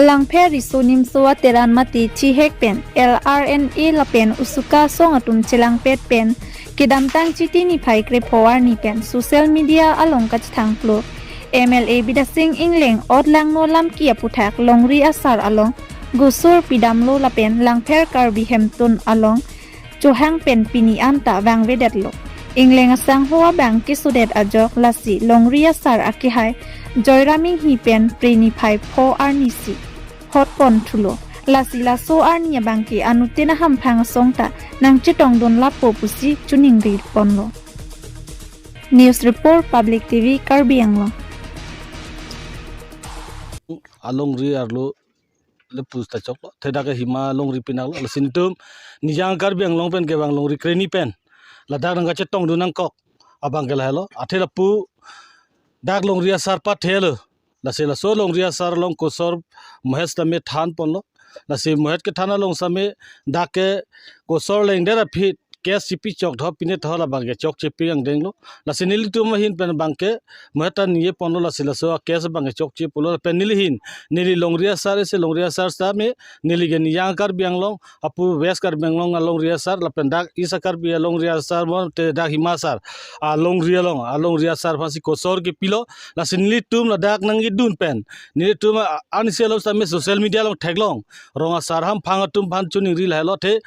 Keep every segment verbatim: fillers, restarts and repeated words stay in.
Langpher Riso Nimso Ateran mate chihek pen L R N A lapen USUKA asong atum chelangpet pen kedamtang Chiti niphai krepho arni pen social media along kachethangplo M L A Bidya Sing Engleng otlangno lamki aputhak Longri Asar along gosor pidamlo lapen Langpher Karbi Hemtun along chohang pen pini anta vangvedetlo. Engleng asangho abang kesodet ajok lasi Longri Asar akehai Joyram Inghi pen Phre niphai pho arnisi hotpon thulo. Lasi laso arni abangke anuttin ahamphang asong ta nangchetongdun lapo pusi choningri ponlo. News Report, Public T V, Karbi Anglong. Alongri arlo le pusta choklo. Thedak ke hima longri pinaklo. Lasi netum Nijang Karbi Anglong pen kevang longri kreni pen ladak nangkachetongdun nangkok abangke lahelo. Athe lapu dak Longri Asar pathelo. Lasi laso Longri Asar along kosor mohet sitame thanponlo. Lasi mohet kethan along sitame dak ke kosor lengdet aphi case chipi chok tho pine tho labangke chokche pi angdenglo. Lasi nelitum ahin pen abangke mohet ta niye ponlo, lasi laso a case abangke chokche pulo pen neli ahin, neli Longri Asar isi Longri Asar sitame neli ke Nijang Karbi Anglong apu West Karbi Anglong alongri asar lapen dak East Karbi alongri asar mate dak hima asar alongri along alongri asar aphansi kosor kepilo. Lasi nelitum ladak nangkedun pen nelitum a-, ansi along sitame social media along theklong rong asar hamphang atum aphan choningri lahelo. Athe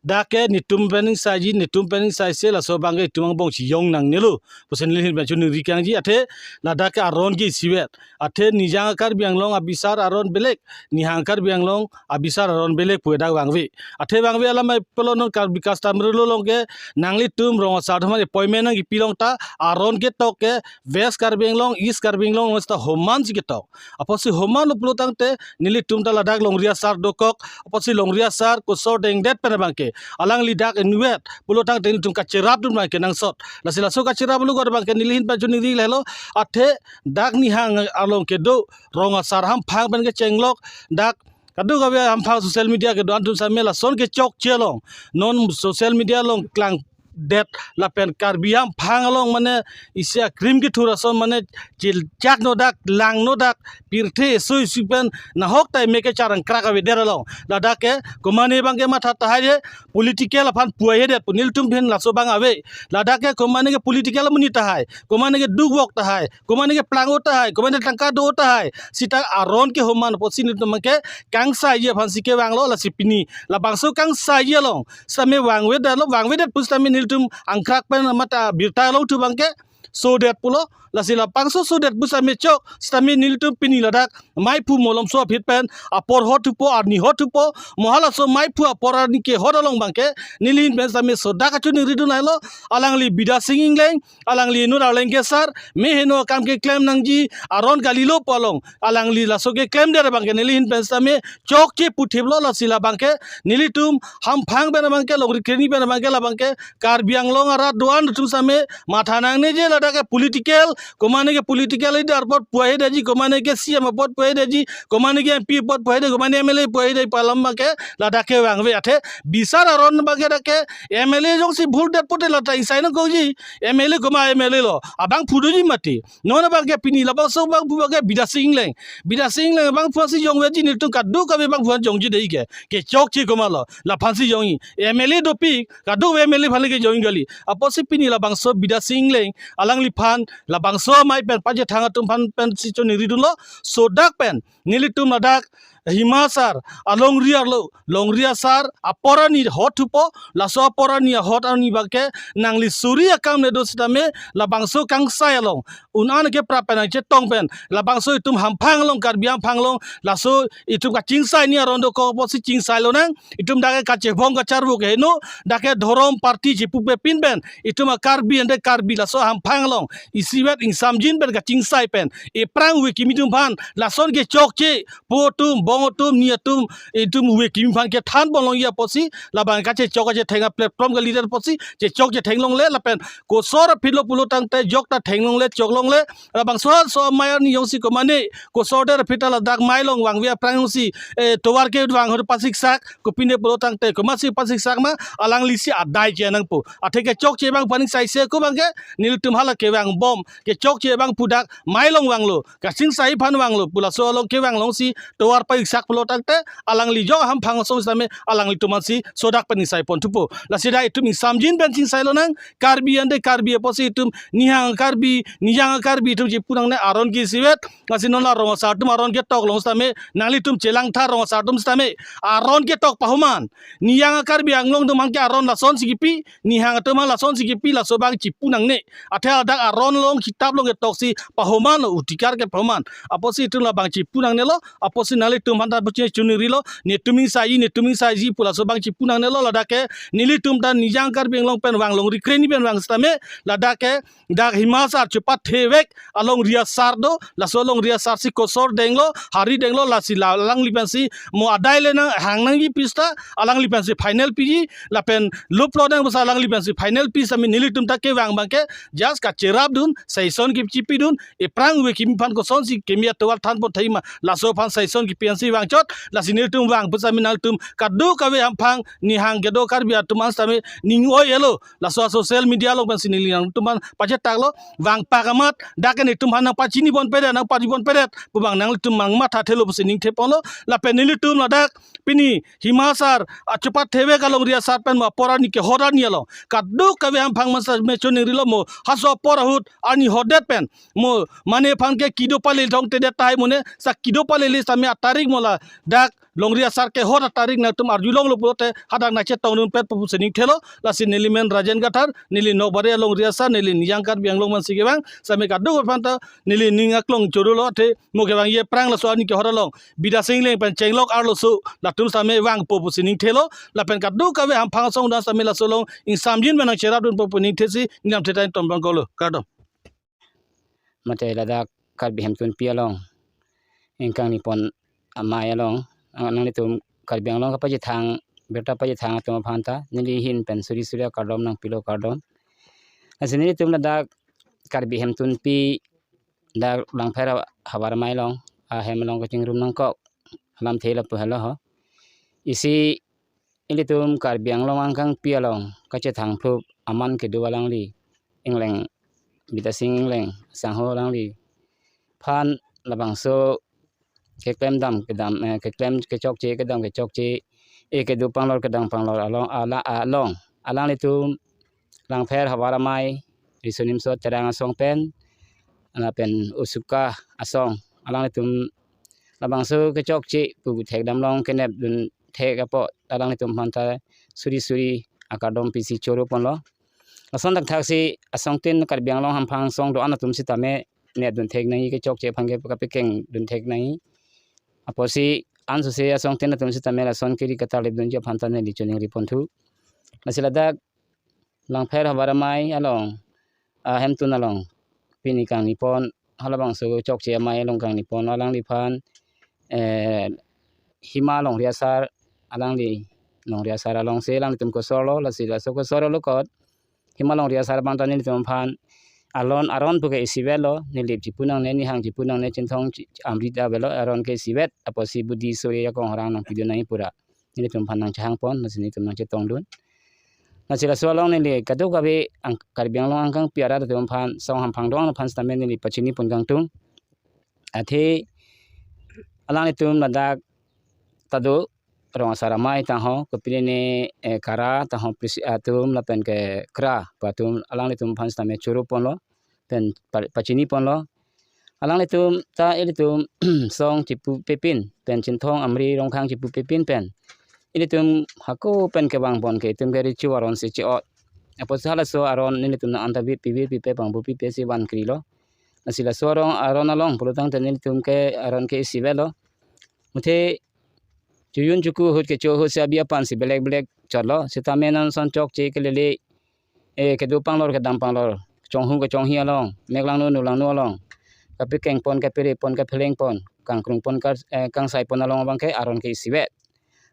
dak ke netum pen ingsaiji, netum pen ingsaise, laso abangke itum angbong chiyong nangnelo pusi neli ahin pen choningri kangji. Athe ladak ke aron ke isivet. Athe Nijang Karbi Anglong abisar aron belek, Nihang Karbi Anglong abisar aron belek pu dak vangve. Athe vangve alam ai pulo non Karbi customary law along ke nanglitum rong asar atum aphan appointment nangkepilong ta aron ketok ke West Karbi Anglong, East Karbi Anglong along sita homan si ketok. Apotsi homanlo pulo tangte nelitum ta ladak Longri Asar dokok. Apotsi Longri Asar kosor dengdet pen abangke alangli dak inutvet pulo tangte nelitum kacherapdun abangke nangsot. Lasi laso kacherap lo abangke neli ahin pen choningri lahelo. Athe dak Nihang along kedo rong asar hamphang pen kechenglok dak kadokave hamphang social media kedo-an atum sitame lason kechokche along non social media along klangdet lapen Karbi hamphang along mane isi akrim kethur ason mane chilchak no dak, lang no dak, pirthe eso isi pen nahok ta meke charangkrak avedet along ladak ke komane abangke matha tahai he, political aphan puai hedet pu nelitum ahin laso abang ave. Ladak ke komane ke political amonit tahai, komane ke dukvok tahai, komane ke plang-o tahai, komane tangka do-o tahai, sita aron ke homan apotsi nelitum ke kangsaiji aphansi kevanglo. Lasi pini labangso kangsaiji along sitame vangvedetlo, vangvedet pu sitame nelitum angkrak pen mate birta along thu abangke sodet pulo. Lasi labangso sodet pu sitame chok sitame nelitum pini ladak maiphu malomso aphi pen apor hot thupo, arni hot thupo, mo halaso maiphu apor arni kehot along abangke neli ahin pen sitame sodak kachoningridun lahelo. Alangli Bidya Sing Engleng, alangli inut Arleng Kesar, me heno akam keklem nangji aron kalilo pu along alangli laso keklemdet abangke neli ahin pen sitame chokche puthiplo. Lasi labangke nelitum hamphang pen abangke, longri kreni pen abangke, labangke Karbi Anglong arat do-an atum sitame matha nangne je ladak ke political, komane ke political leader apot puai hedeji, komane ke C M apot puai hedeji, komane ke M P apot puai hede, komane M L A puai hede pu alam abangke ladak ke vangve. Athe bisar aron abangke dak ke M L A jongsi bhuldet pote lata ingsai nangkokji, M L A koma M L A lo, abangphu doji mati. Non abangke pini labangso abangphu abangke Bidya Sing Engleng. Bidya Sing Engleng abangphu si jongveji, nelitum kadokave abangphu an jongji dei ke. Kechokche komatlo, laphansi jongji. M L A dopik, kadokave M L A aphan le kejongji kali. Apotsi pini labangso Bidya Sing Engleng alangliphan labangso amei pen pachethang atum aphan pensi choningridunlo. Sodak pen nelitum ladak hima asar alongri arlo, Longri Asar apor arni hot thupo, laso apor arni ahot arni abangke nangli suri akam le do sitame labangso kangsai along un-an keprap pen nangchetong pen labangso itum hamphang along, Karbi hamphang along laso itum kachingsai ni aron dokok apotsi chingsai lonang. Itum dak ke kachevong kacharvo ke heno, dak ke dhorom party chepupepin pen itum a-Karbi ante Karbi laso hamphang along isivet ingsamjin pen kachingsai pen ephrang ove kimi atum aphan lason kechokche po atum, bong atum, ni atum, itum ove kimi aphan kethanpon longji apotsi labang kachechok kachetheng a-platform kalidet apotsi chechok chetheng longle lapen kosor aphi lo pulo tangte jok ta theng longle, chok longle. Labangso halaso amei arni jongsi komane kosor der aphi ta ladak mei along vangve aphrang jongsi, eh, tovar kevang ahut pasiksak, kopine pulo tangte komatsi pasiksak ma, alanglisi adai che nangpo. Athe kechokche abangphan ingsaise ko abangke nelitum hala kevangbom, kechokche abangphu dak mei along vanglo, kachingsai aphan vanglo pu laso along kevang alongsi tovar pa sak pulo tangte alangli jok ahamphang asong sitame alanglitum aphansi sodak pen ingsai pon thupo. Lasi dak itum ingsamjin pen ingsai lonang, Karbi ante Karbi apotsi itum Nihang Karbi, Nijang Karbi itum chipu nangne, aron ke isivet. Lasi non la rong asar atum aron ketok along sitame, nanglitum chelangtha rong asar atum sitame, aron ketok pahoman. Nijang Karbi Anglong atum aphanke aron lasonsi kipi, Nihang atum aphan lasonsi kipi, laso abang chipu nangne. Athe ladak aron along kitap along ketoksi pahoman lo, otikar ke pahoman. Apotsi itum labang chipu nangnelo, apotsi nanglitum aphan ta buche chuningrilo, netum ingsaiji, netum ingsaiji pu laso abang chipu nangnelo, ladak ke nelitum ta Nijang Karbi Anglong pen vang, longri kreni pen vang sitame, ladak ke dak Hima asar chepathe vek alongri asar do, laso alongri asarsi kosor denglo, hari denglo, lasi la alangli pensi mo adai le nanghang nangji pu seta, alangli pensi final piji, lapen luplo nang basa alangli pensi final pi sitame nelitum ta kevang abangke just kacherapdun, suggestion kipi chipidun, ephrang ove kimi aphan kosonsi kimi atovar thanpon thaima, laso aphan suggestion kipi ansi vangchot, lasi nelitum vang pu sitame nangtum kadokave ahamphang Nihang kedo Karbi atum an sitame ning oi-elo, laso social media along pensi neli nangtum aphan pachetaklo, vangpak amat dak ke netum aphan nangpachini ponpedet, nangpari ponpedet pu abang nangtum nangmathathelo pusi ningtheponlo. Lapen nelitum ladak pini Hima asar chepathe vek alongri asar pen mo apor arni kehot arni along kadokave ahamphang aphan sitame chuningrilo, mo halaso apor ahut arni hotdet pen mo mane aphanke kedo palele thongtedet tahai, mane sa kedo palele sitame atarik mo ladak longri asar kehot atarik nangtum arjulonglo pulote hadak nangchetongdunpet pusi ningthelo. Lasi neli men Rajen Kathar, neli Nokbari alongri asar, neli Nijang Karbi Anglong aphansi kevang, sitame kadokave aphan ta neli ning aklong chorolo, athe mo kevangji aphrang laso arni kehot along Bidya Sing Engleng pen Chenglok Arloso latum sitame vangpo pusi ningthelo, lapen kadokave ahamphang asong atum sitame laso along ingsamjin pen nangcherapdunpo pu ningthesi neli lamthe ta ingtombang kolo, kardom. Mate ladak Karbi Hemtunpi along, ingkang nipon amei along, ang nanglitum Karbi Anglong kapachethang, birta pachethang atum aphan ta neli ahin pen suri suri akardom nangpilo, kardom. Lasi nelitum ladak Karbi Hemtunpi, dak Langpher ha-, havar amei along, ahem along kachingrum nangkok alamthe lapu helo ho. Isi ilitum Karbi Anglong angkangpi along kachethangphlup aman kedo alangli, Engleng, Bidya Sing Engleng, sangho alangliphan labangso keklem dam kedam, eh, keklem kechokche, kedam kechokche, eh, kedo panglor kedam panglor along, ala-, along alanglitum Langpher havar amei, Riso Nimso Terang asong pen, lapen Usuka asong, alanglitum labangso kechokche pu thekdam along kenepdun thek apot alanglitum aphan ta suri suri akardom pisi choro ponlo. Lason thakthaksi asongtin Karbi Anglong hamphang asong do-an atum sitame nepdun thek nangji, kechokche aphan ke kapekengdun thek nangji. Apotsi ansose asongtin atum sitame lason kiri katalipdunji aphan ta neli choningri ponthu. Lasi ladak Langpher havar amei along, ah, Hemtun along pini kangnipon, halabangso chokche amei along kangnipon alangliphan, eh, Hima longri asar, alangli longri asar alongsi alanglitum kosorlo, lasi laso kosorlo kot Hima longri asar abang ta nelitum aphan alon aron puke isivetlo, Nilip chipu nangne, Nihang chipu nangne, Chinthong chi-, Amri ta avelo, aron ke isivet, apotsi budi suri akong harang nangpidun nangji pura nelitum aphan nangchehang pon, lasi nelitum nangchetongdun. Lasi laso along neli kadokave ang-, Karbi Anglong angkangpi arat atum aphan, song hamphang do-an aphan sitame neli pachini pon kangtung. Athe alanglitum ladak ta do rong asar amei tangho, kopine ne, eh, kara tangho prisi atum lapen ke kra pu atum alanglitum aphan sitame choro ponlo, pen pa-, pachini ponlo. Alanglitum ta ilitum song chipu pepin, pen Chinthong Amri Rongkhang chipu pepin pen ilitum hako pen kevang pon ke itum ke recho aron si che-ot. Apotsi halaso aron nelitum nang anta vi pivi pipe pangbu pipe si van krilo. Lasi laso arong aron along pulotangte nelitum ke aron ke isivetlo. Muthe chojun choku ahut kecho ahut si abi apan si belek belek chotlo. Sitame non son chokche kelele, eh, kedo panglor kedam panglor, chonghu kechonghi along, meklangno nulangno along, kapekeng pon, kaperep pon, kapheleng pon, kangkrung pon, ka, eh, kangsai pon along abang ke aron ke isivet.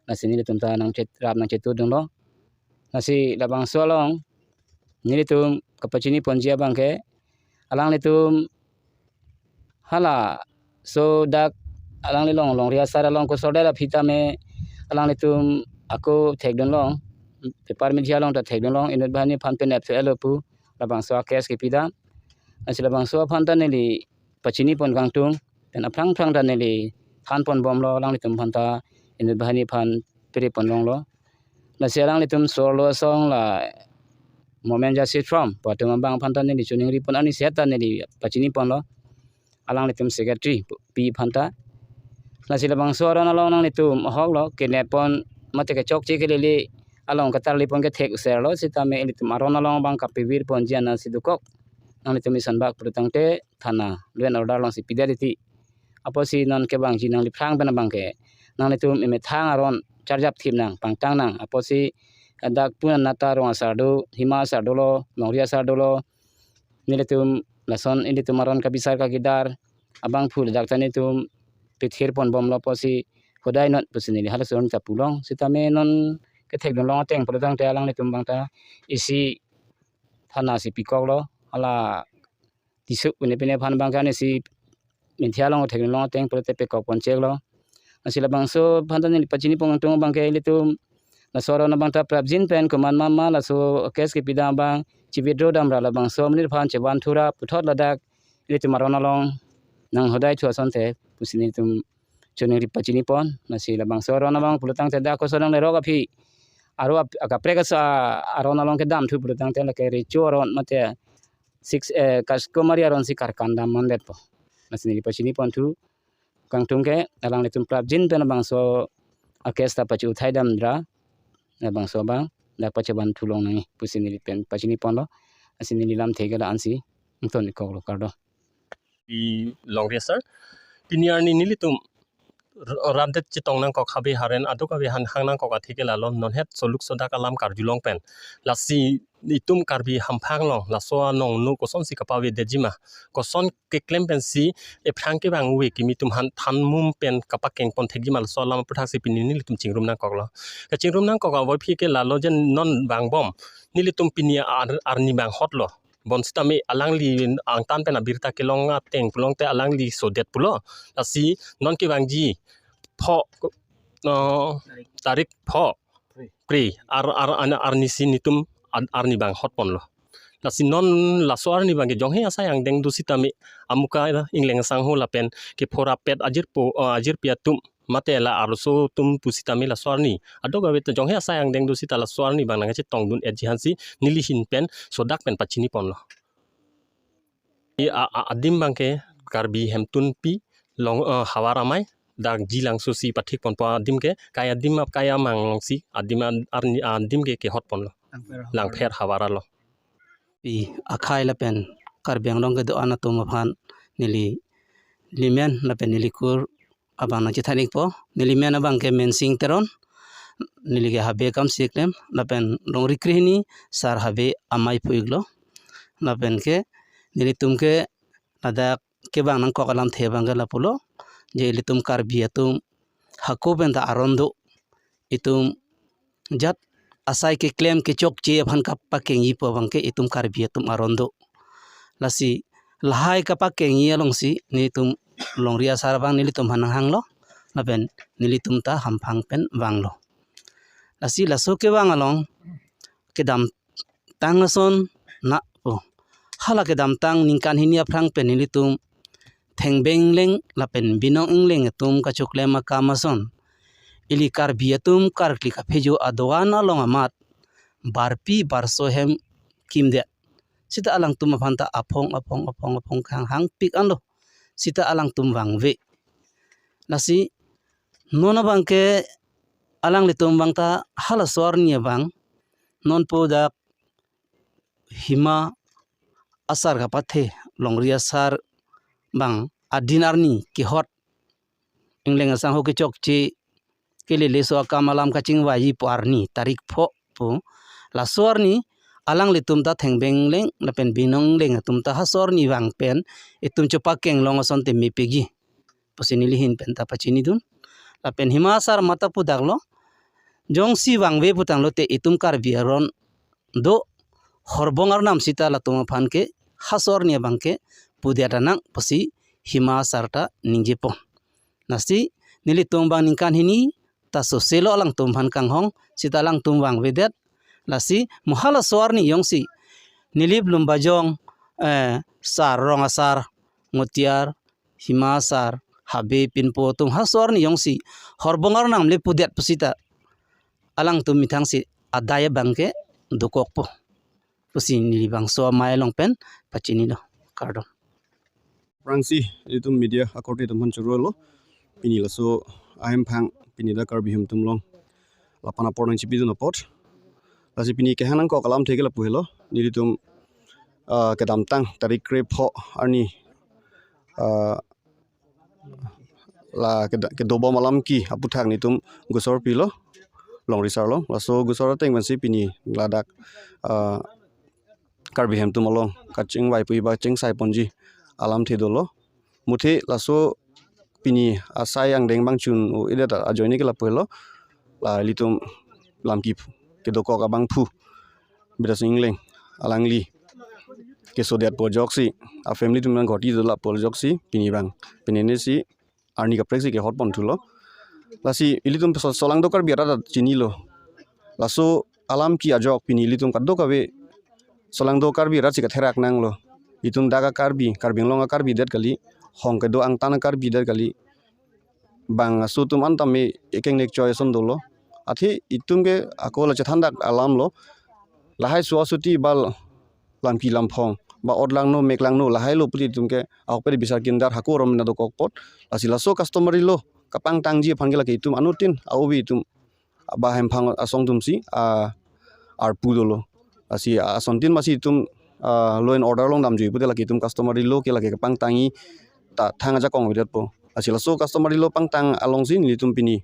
Lasi nelitum ta nangcherap nangchetudunlo. Lasi labangso along nelitum kapachini ponji abang ke alanglitum halaso dak alangli long longri asar along kosordet aphi tame alanglitum ako thekdun long, paper media along ta thekdun long, inut banghini aphan penep thu elo pu labangso a-case kepi dam. Lasi labangso aphan ta neli pachini pon kangtung, pen aphrang aphrang ta neli thanpon bomlo, alanglitum aphanta inut banghini aphan piri pon longlo. Lasi alanglitum sorlo asong la Momen Jasit From pu atum abang aphanta neli choningri pon arni seta neli pachini ponlo, alanglitum secretary pi aphanta. Lasi labangso aron along nanglitum ahoklo, kenep pon mate kechokche kelele along katarli pon kethek serlo, sitame ilitum aron along abang kapivir ponji anatsi dokok. Nanglitum ison bak pulotangte thana law and order alongsi pidet titi. Apotsi non kevangji nangliphrang pen abangke nanglitum emethang aron charjap thip nang, pangtang nang. Apotsi dak pun anat ta Rong asar do, Hima asar dolo, Longri asar dolo, nelitum lason ilitum aron kabisar kagidar abangphu ladak ta nelitum pithir pon bomlo apotsi hodai non pusi neli halaso arni ta pulong. Sitame non kethekdun long ateng pulotangte alanglitum abangta isi thanasi pikoklo, hala Tisso pine pine aphan abangke anisi Meitei along thekdun long ateng pulote pekok pon cheklo. Lasi labangso aphanta neli pachini pon atum abangke ilitum laso aron abangta prapjin pen komat mama laso case kepidam abang chi-withdraw damra labangso amonit aphan chevan thura puthot ladak ilitum aron along nang hodai thu asonte pusi nelitum choningri pachini pon. Lasi labangso aron abang pulotangte dak koson nang lerok aphi aro ap-, akaprek aso a-, aron along kedam thu pulotangte lake recho aron mate six, eh, customary aronsi karkan dam mandetpo. Lasi neli pachini pon thu kangtung ke alanglitum prapjin pen labangso a-case ta pachu uthai damra labangso abang dak pachevan thu long nangji pusi neli pen pachini ponlo. Lasi neli lamthe ke la-ansi ington ikoklo, kardom. I Longri asar. Pini arni nelitum r-, rat det chetong nangkok, habe haren aduk habe han hang nangkok athe ke lalo, non het soluk sodak alam karjulong pen. Lasi itum Karbi hamphang along laso anong no kosonsi kapavedetji ma, koson keklem pensi ephrang kevang ave kimi atum aphan thanmum pen kapakeng pon thekji ma, laso alam aputhaksi pini nelitum chingrum nangkoklo. Kachingrum nangkok avophit ke lalo je non vangbom nelitum pini ar-, arni vanghotlo. Bonsitame alangli angtan pen abirta kelong ateng pulote alangli sodet pulo. Lasi non kevangji pho, no, tarik pho, pri, ar, ar, ar, arnisi nelitum ar-, arni vanghot ponlo. Lasi non laso arni abangke jonghe asai angdeng do sitame amuka ingleng asangho lapen kephor apet ajirpo, eh, ajirpi atum mate la arloso atum pusitame laso arni aduk ave ta jonghe asai angdeng do sita laso arni abang nangkachetongdun-etji aphansi neli ahin pen sodak pen pachini ponlo. I a, a, adim abangke Karbi Hemtunpi Long, eh, Havar Amei, dak Jilangso si pathik ponpo adim ke, kai adim ap kai amang alongsi adim a-, arni adim ke kehot ponlo. Langpher Havar. Langpher Havar along. I akhai lapen Karbi Anglong kedo-an atum aphan neli limen lapen neli kur abang nangchethan ikpo. Neli men abangke Mensing Teron, neli ke habe kam si klem, lapen Longri Krehini sar habe amei pu iklo. Lapen ke nelitum ke ladak kevang nangkok alamthe abangke lapulo, je ilitum Karbi atum hako pen ta aron do, itum jat asai keklem kechokche aphan kapakengji pu abangke itum Karbi atum aron do. Lasi lahai kapakengji alongsi nelitum Longri asar abang nelitum aphan nanghanglo, lapen nelitum ta hamphang pen vanglo. Lasi laso kevang along kedamtang ason na pu. Hala kedamtang ningkan hini aphrang pen nelitum Thengbeng Ingleng lapen Binong Ingleng atum kachoklem akam ason, ili Karbi atum karkli kaphejo adoan along amat barpi barso hem kimdet. Sita alangtum aphanta aphong aphong aphong aphong kehang hangpik anlo. Sita alangtum vangve. Lasi non abangke alanglitum abangta halaso arni abang, non po dak Hima asar kapathe, Longri asar abang adin arni kehot, ingleng asangho kechokche, kelele so akam alam kachingvaipo arni tarik pho pu. Laso arni alanglitum ta Thengbeng Ingleng lapen Binong Ingleng atum ta halaso arni vang pen itum chepakeng long asonte mepikji pusi neli ahin pen ta pachinidun. Lapen Hima asar mata pudaklo, jongsi vangve putanglote itum Karbi aron do, horbong arnam sita latum aphan ke halaso arni abangke pudet anang pusi Hima asar ta ningjepo. Lasi nelitum abang ningkan hini ta soselo alangtum aphan kanghong, sita alangtum vangvedet. Lasi mo halaso arni jongsi Nilip Lumbajong, eh, sar, Rong asar, Ngutiar, Hima asar, Habe pinpo atum ha so arni jongsi horbong arnam le pudet pusita alangtum methang si adai abang ke dokokpo pusi neli bangso amei along pen pachinilo. Kardom. Aphrangsi itum media akorte atum aphan choro lo. Pini laso ahemphang pini dak Karbi hem atum along lapu apor nangchipidun apot. Lasi pini kehang nangkok alamthe ke lapu helo. Nelitum, ah, kedamtang tarik krepho arni, ah, la keda-, kedobom alam ke aputhak nelitum gusor pilo, longri asar along. Laso gusor ateng pensi pini ladak, ah, Karbi hem atum along kachingvai pu iba chingsai ponji alamthe dolo. Muthe laso pini asai angdeng abang chun-o-edet ajoine ke lapu helo. La ilitum lamki kedokok abangphu Bidya Sing Engleng alangli kesodetpo ajoksi, a family atum nang ghoti dola pu ajoksi pini abang penene si arni kaprek si kehot ponthulo. Lasi ilitum so-, solangdo Karbi arat ta chinilo. Laso alam ke ajok pini ilitum kadokave solangdo Karbi arat si katherak nanglo. Itum dak a-Karbi, Karbi Anglong a-Karbi det kali, hong kedo angtan a-Karbi det kali. Bang aso atum an tame ekeng nekchoi ason dolo. Athe itum ke ako la chethan dak alam lo. Lahai suasuti ba lampi lamphong ba ot langno mek langno lahai lo puti itum ke ahok pede bisar kindar hako aron mena dokok apot. Lasi laso customary law kapangtangji aphan ke lake itum anuttin a-ove atum ba hemphang asong atum si, ah, arpu dolo. Lasi asontin masi itum, ah, law and order along damjui pute lake itum customary law ke lake kapangtangji ta thang ajakong avedetpo. Lasi laso customary law pangtang alongsi nelitum pini,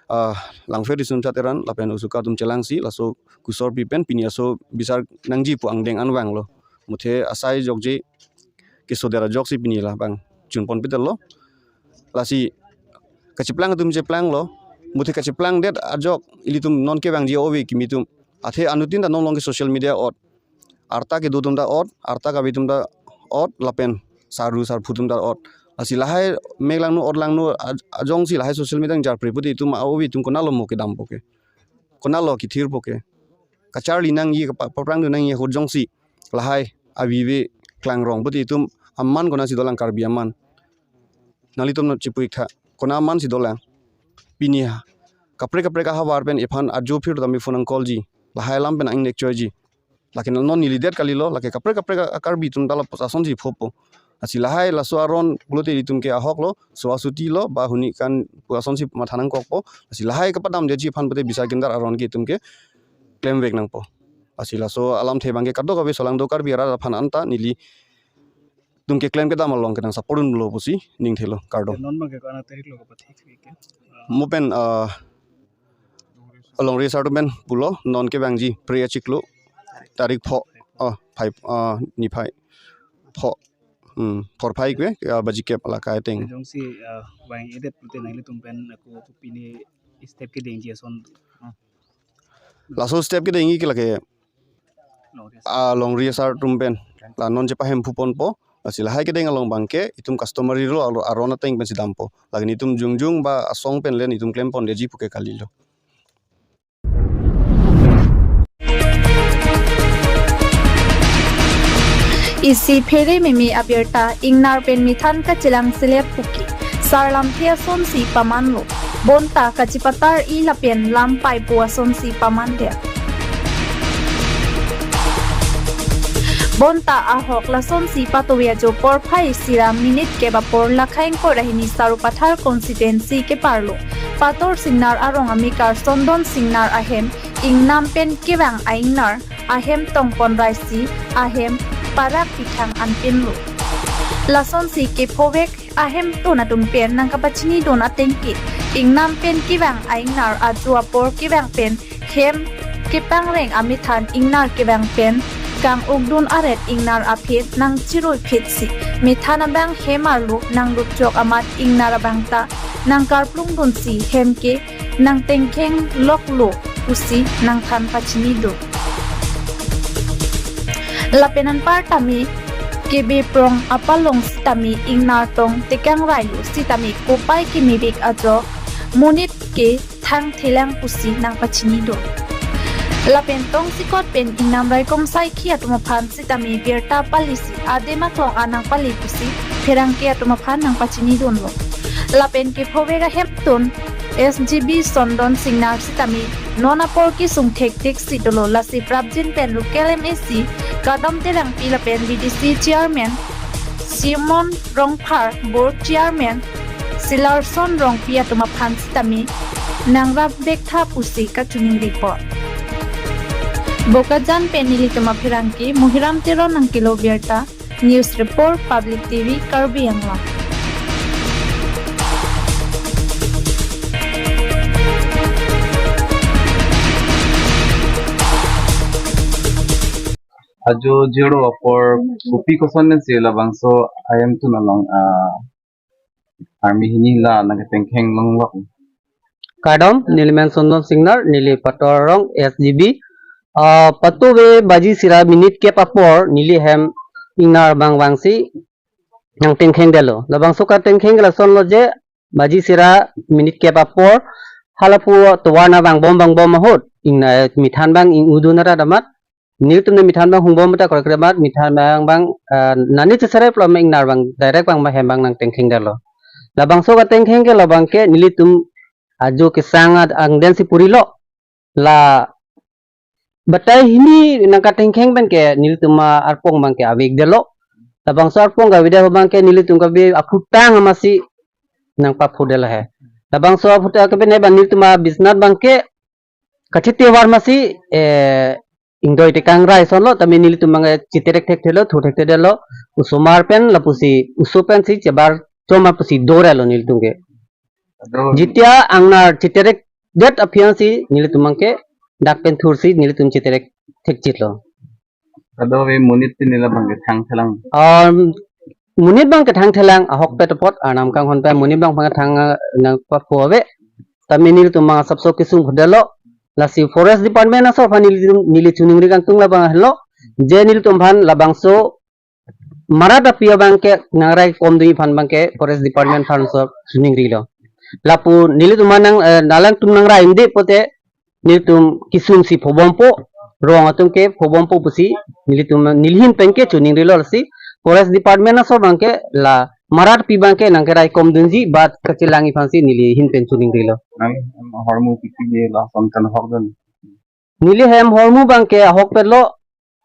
ah, Langpher Riso Nimso Chat Teron lapen Usuka atum chelangsi laso gusor pi pen pini laso bisar nangji pu angdeng an vanglo. Muthe asai jokje kesodet ajoksi pini labang chun ponpitelo. Lasi kacheplang atum cheplanglo. Muthe kacheplangdet ajok ilitum non kevangji ove kimi atum. Athe anuttin ta non along ke social media ot. Arta kedo atum ta ot, arta kave atum ta ot, lapen sarju sarpo atum ta ot. Lasi lahai mek langno ot langno aj-, ajongsi lahai social media nangjarpre pute itum a-ove atum konatlo mo kedampo ke. Konatlo kethirpo ke. Kacharli nangji kapa-, paprangdun nangji ahut jongsi lahai avive klangrong pute itum aman konatsi dolang Karbi aman. Nanglitum nang chipu-ik tha. Kona aman si dolang. Pini ha kaprek kaprek ahavar pen iphan ajo phir tame phone nang call ji. Lahai alam pen ang nekchoiji. Lake non nelidet kalilo, lake kaprek kaprek a-Karbi atum ta lapuson si phopo. Lasi lahai laso aron pulote itum ke ahok lo, suasuti lo, ba huni kan pu asonsi matha nangkokpo. Lasi lahai kapadamdetji aphan pute bisar kindar aron ke itum ke klemvek nangpo. Lasi laso alamthe abang ke kadokave solangdo Karbi arat aphan anta nelitum keklem kedam along ke nang support dunlo pusi ningthelo. Kardom. Non abang ke ko-an tarik lo kapathik ke? Mo pen, ah, alongri asar atum pen pulo non kevangji Phre achiklo tarik pho, oh, phai, ah, niphai pho, hmm, phorphai kve, ah, baji kep along ke ateng. Jongsi, ah, vang-edet pute nanglitum pen ako pini step kedengji ason, ah. Laso step kedengji ke lake, ah, longri asar atum pen la non chepahemphu ponpo. Lasi lahai kedeng along abang ke itum customary law alo aron ateng pensi dampo. Lake nitum jongjong ba asong pen le nitum klem pondetji pu ke kalilo. Isi phere meme abirta ingnar pen methan kachelang selep puke. Sarlamthe asonsi pamanlo. Bonta kachepatar-i lapen lam paipo asonsi pamandet. Bonta ahok lasonsi patovi ajo porphai isi ra minute kep apor lakhai ingkoi ra hini Sarupathar constituency keparlo Pator Singnar arong amekar Sondon Singnar ahem ingnam pen kevang a-ingnar ahem Tongpon Raisi ahem Parak Pithang anpinlo. Lasonsi kephovek ahemtun atum pen nangkapachinidun ateng ke ingnam pen kevang a-ingnar ajo apor kevang pen hem kepangreng amethan ingnar kevang pen kang-ukdun aret ingnar aphi nangchiruiphitsi methan abang hem arlo nangluchok amat ingnar abang ta nangkarplungdunsi hem ke nangtengkheng loklo pusi nangthan pachinidun. Lapen anparta me kebe prong apalong sitame ingnar tong tekang railo sitame kopai kemebik ajo monit ke thangthelang pusi nangpachinidun. Lapen tongsekot pen ingnam raikom saikhi atum aphan sitame birta palisi adim aklong an nangpale pusi pherangke atum aphan nangpachinidunlo. lapen kephovek ahemtun S G B Sondon Singnar sitame non apor kesung thekthek si dolo. Lasi prapjin pen local M A C Kardom Terangpi lapen B D C Chairman Simon Rongphar, Board Chairman Silarson Rongpi atum aphan sitame nangrap vektha pusi kachiningri po. Bokajan pen nelitum apherangke Muhiram Teron nangkelo birta. News Report, Public T V, Karbi Anglong. Ajo zero apor kopi koson pen si labangso ahemtun along, ah, army hini la nangketengkheng longlok. Kardom, neli men Sondon Singnar, neli Pator Rong, S G B. Ah, patuve baji sira minute kep apor, neli hem ingnar abang vangsi nangtengkhengdetlo. Labangso katengkheng ke lasonlo je, baji sira minute kep apor, halapu tovar na vangbom vangbom ahut, ingna, eh, methan abang ing-udun arat amat, nelitum ne methan abang hungbom ta korek amat, methan abang abang, eh, nani chesere pulo me ingnar abang direct abang hem abang nangtengkhengdetlo. Labangso katengkheng ke labang ke nelitum ajo kesang ad angden si purilo. La batai hini nangkatengkheng pen ke nelitum arpong abang ke avekdetlo. Labangso arpong ke avedetlo abang ke nelitum kabe aphutang amatsi nangpaphodetlo he. Labangso aphutang ke pen ne abang nelitum abisnat abang ke kachete var amatsi, eh, ingdoi tekang rai asonlo, tame nelitum abang, eh, cheterek thekthelo, thu thekthedetlo, osomar pen lapusi, oso pensi chebar chom apusi dorelo nelitum ke. Ado, jitia ingnar cheterekdet aphi ansi nelitum abang ke dak pen thursi nelitum cheterek thekchitlo. Ado ve monit tin nila abang ke thangthelang. Um, monit abang ke thangthelang, ahokpet apot, Arnam kanghon pen monit abang abang thang, ah, nangpapho ave. Tame nelitum abang asapso kesung phodetlo. Lasi Forest Department aso aphan neli, neli choningri kangtung labang helo. Je nelitum aphan labangso marat api abang ke nangrai komdunji aphan abang ke Forest Department aphanso choningrilo. Lapu nelitum nang, eh, alangtum nangrai inde pote nelitum kesung si phobompo, rong atum ke phobompo pusi nelitum neli ahin pen ke choningrilo, lasi Forest Department aso abang ke la marat api abang ke nangkerai komdunji bat kachelangji aphansi neli ahin pen choningrilo. Nang hormu kiki ye la som tan hokdun. Neli hem hormu abang ke ahokpetlo,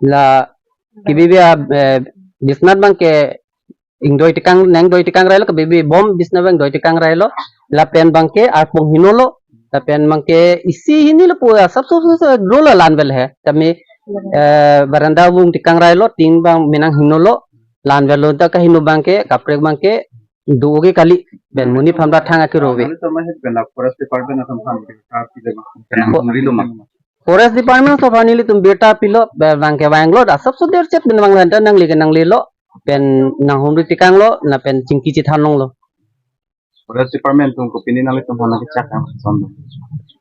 la kebibi a, eh, bisnat abang ke ingdoi tekang, nangdoi tekang railo, kebibi bom bisnat abang doi tekang railo, lapen abang ke arpong hinolo, lapen abang ke isi hinilo pu asapso so, so, dolo lanvel he. Tame, eh, baranda vung tekang railo, tin abang menang hinolo, lanvello ta kahino abang ke, kaprek abang ke, do ke kali, pen monit aphan ta thang akiro ave. Nelitum ahin pen la Forest Department atum aphan ke kapi de ma. Kenang Ko-, rilo ma. Forest Department aso aphan nelitum birta pilo, be-, abang ke vanglo, asapso derchep pen vanglo, anta nangli ke nanglelo, pen nanghumri tekanglo, lapen chingki chethan longlo. Forest Department atum kopine nanglitum aphan nangkechak kang son?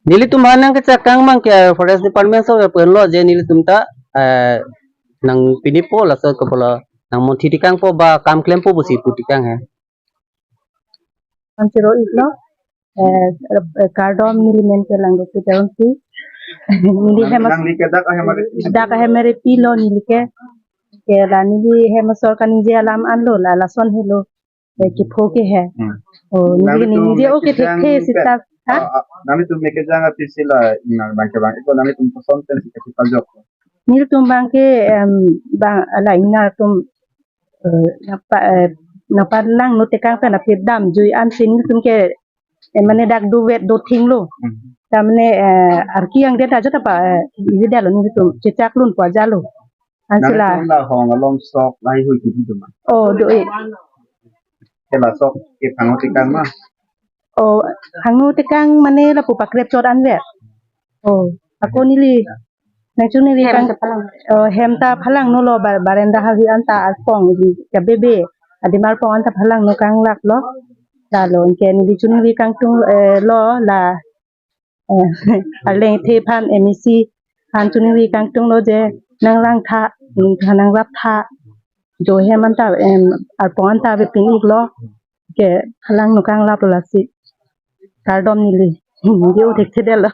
Nelitum aphan nangkechak kang abang ke Forest Department aso ke penlo je nelitum ta, eh, nangpinipo laso ke pulo nangmonthi tekangpo ba kam klempo pusi pu tekang he. Anchiro iklo, eh, eh, kardom neli men ke Langdosi Terangpi. Neli nang, hemas nangli ke dak ahem are pi? Dak ahem are pilo neli ke. Ke la neli hem asor kaningje alam anlo la lason helo. Eh, kepho ke he. Hmm. Oh, neli nangtum ningje neke oke thek jang the pe-, sita. Ha? Ah, ah, nangtum neke jang api si la ingnar abang ke abang. Iko nangtum koson pen si kachepajok? Nelitum abang ke, em, abang la ingnar atum, eh, napa, eh, nangpalangno tekang pen aphi damjui ansi nelitum ke, eh, mane dak dovet dothinglo. Hmm. Ta mane, eh, arki angdet aja ta pa, eh, ivi dalo nelitum chechak lun po ajalo. Ansi la. Nangtum la hong along sok lahai hui kibi do ma? Oh, do-e. Ke la sok ke phangno tekang ma? Oh, phangno tekang mane lapu pakrep chot anvet. Oh, ako neli nangchoningri kang, hem ta phalang. Oh, hem ta phalangnolo bar-, barenda hahi anta arpong, kabebe. Adim arpong anta phalangno kanglaklo. Lalo, anke neli choningri kangtung, eh, lo, la, eh, arleng the aphan M A C aphan choningri kangtunglo je nanglangtha, nangtha nangraptha. Jo hem anta, em, arpong anta ave pin-iklo. Ke phalangno kanglaplo lasi. Kardom neli. Neli othekthedetlo.